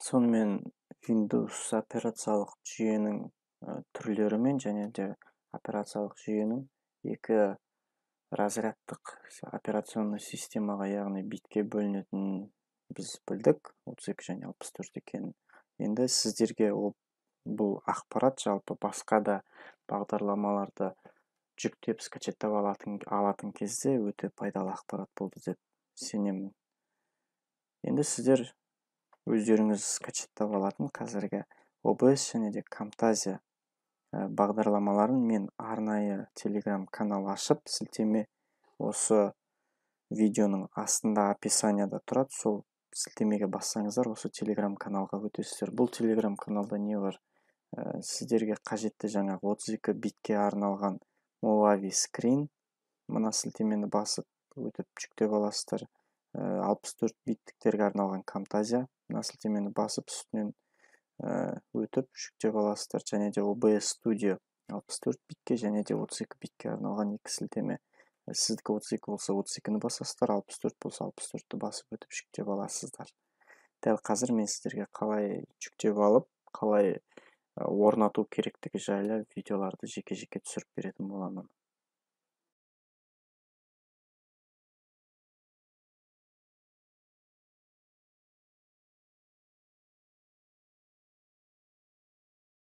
Сонымен, Windows операциялық жүйенің түрлерімен және де операциялық жүйенің екі разрядтық операционный системаға, яғни битке бөлінетінін біз білдік, 32 және 64 екенін. Енді сіздерге бұл ақпарат жалпы басқа да бағдарламаларды жүктеп, скачаттап алатын кезде өте пайдалы ақпарат болды деп сенемін. Енді сіздер өздеріңіз скачаттап алатын қазіргі OBS және де Camtasia бағдарламаларын мен арнайы Telegram канал ашып, сілтеме осы видеоның астында описанияда тұрады, сол сілтемеге бассаңыздар, осы Telegram каналға өтесіздер. Бұл Telegram каналда не бар? Сіздерге қажетті жаңағы 32 битке арналған Movavi Screen, мына сілтемені басып өтіп жүктеп аласыздар. 64 биттіктерге арналған Camtasia, мына сілтемені басып үстінен өтіп жүктеп аласыздар. Және де OBS Studio 64 битке және де 32 битке арналған екі сілтеме. Сіздікі 32 болса, 32-ні басасыздар, 64 болса, 64-ті басып өтіп жүктеп аласыздар. Дәл қазір мен сіздерге қалай жүктеп алып, қалай орнату керектігі жайлы видеоларды жеке-жеке түсіріп беретін боламын.